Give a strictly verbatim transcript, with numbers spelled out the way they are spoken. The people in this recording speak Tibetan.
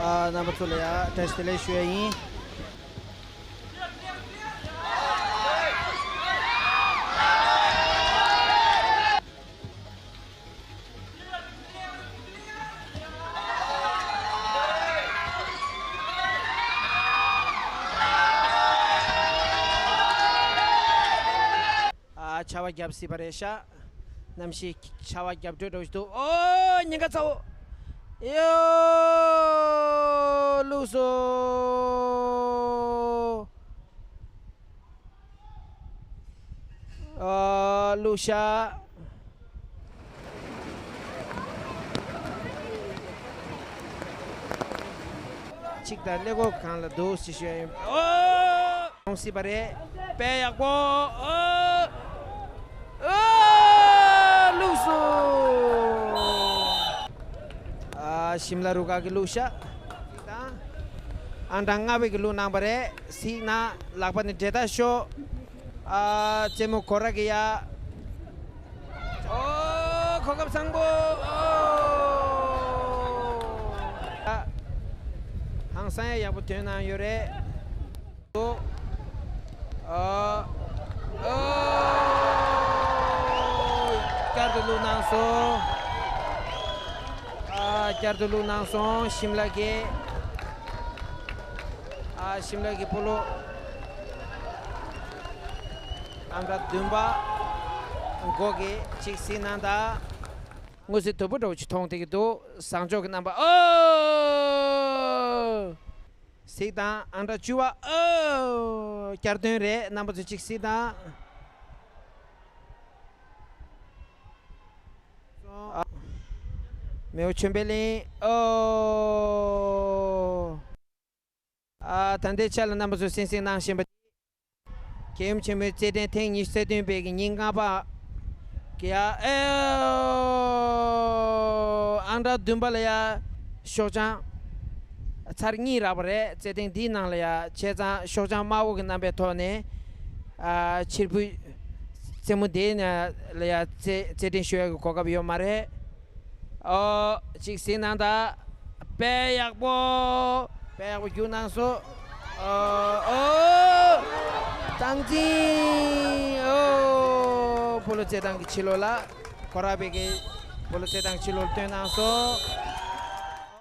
ཨ། རྣམ་པ་ཚོ་ལ་ཡ་བཀྲ་ཤིས་བདེ་ལེགས་ཞུ་ཡ་ཡིན། ཨ། ཆར་པ་བརྒྱབ་སྲིད་པ་རེད་ཤག་གནམ་གཤིས་ཆར་པ་བརྒྱབ་འགྲོ་འགྲོ་ཞིག་འདུག་ཨོ། ཉེན་ཁ་ཚ་བོ། ཡོ། བླུགས་སོ། ཨ། བླུགས་ཤག་གཅིག་དང་ཀླད་ཀོར་སྒང་ལ་འདུག་ཅེས་ཞུ་ཡ་ཡིན། ཨོ། ཡོང་སྲིད་པ་རེད། དཔེ་ཡག་པོ། ཨོ། ཨོ། བླུགས་སོང་། ཨ། ཤིམ་ལ་རུ་ཁག་གིས་བླུགས་ཤག་དང་། ཨང་གྲངས་ལྔ་པའི་གིས་བླུགས་གནང་པ་རེད། གཟིགས་ན་ལག་པ་ནས་འབྲེལ་ཐག་ཤོག་ཨ། རྩེད་མོ་གོ་ར་གི་ཡ། ཨོ། གོ་སྐབས་བཟང་པོ། ཨོ། ཧང་སང་ཡ་ཡག་པོ་ཐོན་གནང་ཡོད་རེད། ཨོ། ཨོ། བསྐྱར་དུ་བླུགས་གནང་སོང་། ཨ། བསྐྱར་དུ་བླུགས་གནང་སོང་། ཤིམ་ལ་གི། ཨ། ཤིམ་ལ་གི་སྤོ་ལོ། ཨང་གྲངས་བདུན་པ། མགོ་གི་གཅིག་གཟིགས་གནང་དང་། དངོས་སུ་དོད་པོ་འདྲ་བོ་ཅིག་མཐོང་བསྡད་ཀྱི་འདུག་བཟང་ཕྱོགས་ཀྱི་རྣམ་པ། ཨོ། གཟིགས་དང་། ཨང་གྲངས་བཅུ་པ། ཨོ། བསྐྱར་ཐོན་རེད། རྣམ་པ་ཚོ་གཅིག་གཟིགས་དང་། ཨ། མེའོ་ཆོས་འཕེལ་གླིང་། ཨོ། ཨ། ད་ལྟའི་ཆ་ལ་རྣམ་པ་ཚོས་གསན་གཟིགས་གནང་བཞིན་པ། རྒྱལ་ཡུམ་ཆེན་མོའི་རྩེད་འགྲན་ཐེངས་ཉི་ཤུ་རྩ་བདུན་པའི་གི་ཉིན་ལྔ་པ་གི་ཨ། ཨོ། ཨང་གྲངས་བདུན་པ་ལ་ཡ་ཤོག་བྱང་ཚར་གཉིས་རག་པ་རེད། རྩེད་ཐེངས་འདིའི་ནང་ལ་ཡ་བྱས་ཙང་ཤོག་བྱང་དམར་པོ་གི་རྣམ་པའི་ཐོག་ནས། ཨ། ཕྱིར་འབུད་རྩེད་མོ་འདིའི་ནང་ལ་ཡ་རྩེད་རྩེད་འགྲན་ཞུ་ཡ་གི་གོ་སྐབས་ཡོད་མ་རེད། ཨོ། གཅིག་གཟིགས་གནང་དང་། དཔེ་ཡག་པོ། དཔེ་ཡག་པོ་རྒྱུགས་གནང་སོང་། ཨོ། ཨོ། སྟངས་འཛིན། ཨོ། སྤོ་ལོ་རྩེད་ཐང་གི་ཕྱི་ལོགས་ལ། གོ་ར་པའི་གི་སྤོ་ལོ་རྩེད་ཐང་ཕྱི་ལོགས་ལ་བཏོན་གནང་སོང་།